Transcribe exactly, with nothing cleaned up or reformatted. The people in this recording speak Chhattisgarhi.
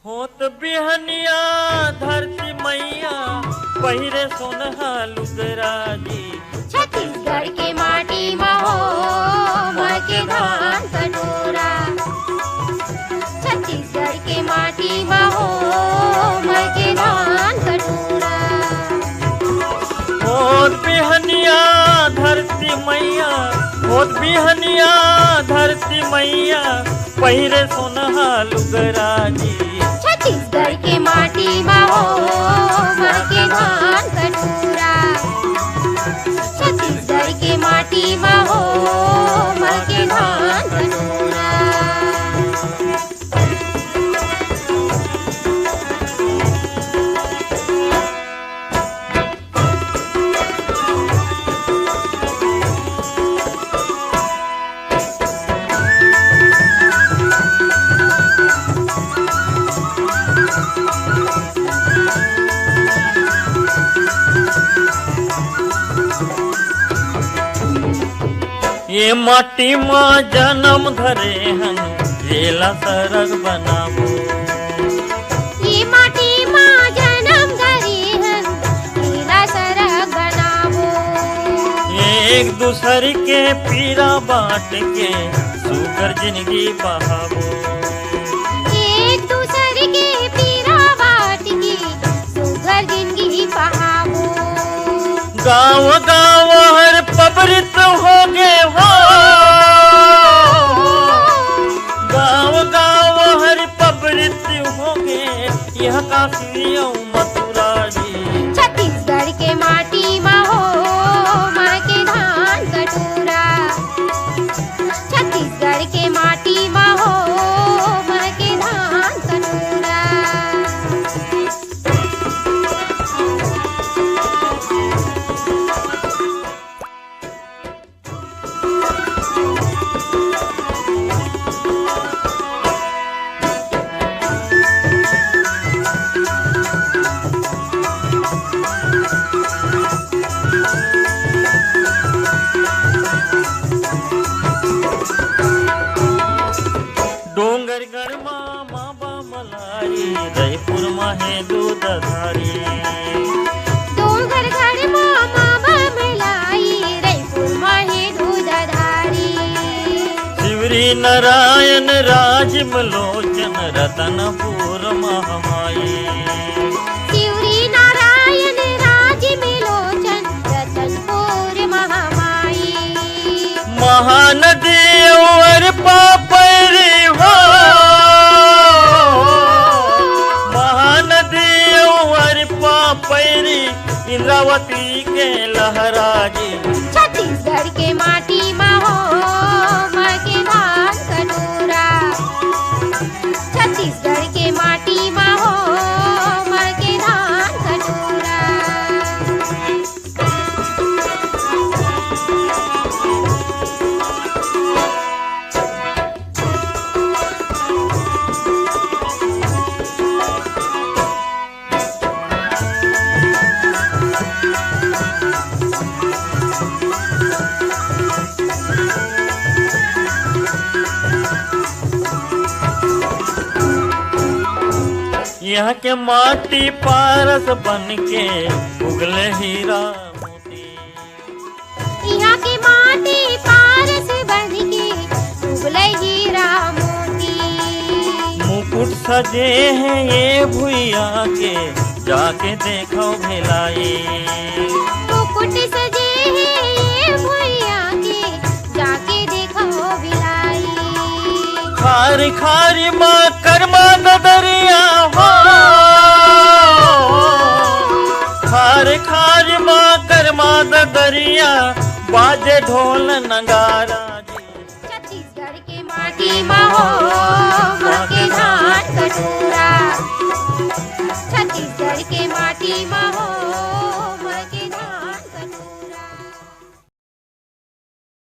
होत बिहनिया धरती मैया, पहिरे सोनहा लुगरा जी। छत्तीसगढ़ के माटी म हो, महके धान कटोरा। छत्तीसगढ़ के माटी म हो, महके धान कटोरा। होत बिहनिया धरती मैया, होत बिहनिया धरती मैया, पहिरे सोनहा लुगरा जी। छत्तीसगढ़ के माटी म हो, महके धान कटोरा। छत्तीसगढ़ के माटी म हो, महके धान कटोरा। ये माटी मा जनम धरे हन, येला सरग बनाबो। ये माटी मा जनम धरे हन, येला सरग बनाबो। एक दूसर के पीरा बांट के, सुघर जिनगी बहाबो। एक दूसर के पीरा बांट के, सुघर जिनगी बहाबो। गाँव गाँव हर पबरित होगे हो, गाँव गाँव हर पबरित होगे, यह काशी अउ मथुरा जी। छत्तीसगढ़ के माटी म हो, महके धान कटोरा। छत्तीसगढ़ के माटी म हो, महके धान कटोरा। डोंगरगढ़ मा माँ बमलाई, रईपुर मा हे दूधधारी। डोंगरगढ़ मा माँ बमलाई, रईपुर मा हे दूधधारी। शिवरी नारायण राजिम लोचन, रतनपुर महामाई। शिवरी नारायण राजिम लोचन, रतनपुर महामाई। महानदी अउ अरपा पैरी हो, महानदी अउ अरपा पैरी, इंद्रावती के लहरा जी। छत्तीसगढ़ के माटी म हो, महके धान कटोरा। छत्तीसगढ़ के माटी म हो, महके धान कटोरा। यहाँ के माटी पारस बन के उगले हीरा मोती। यहाँ के माटी पारस बन के उगले हीरा मोती। मुकुट सजे हे ये भुइया के, जाके देखव भिलाई। मुकुट सजे हे ये भुइया के, जाके देखव भिलाई। खारी खारी मा करमा ददरिया हो, खारी खारी मा करमा ददरिया, बाजे ढोल नगारा जी। छत्तीसगढ़ के माटी म हो, महके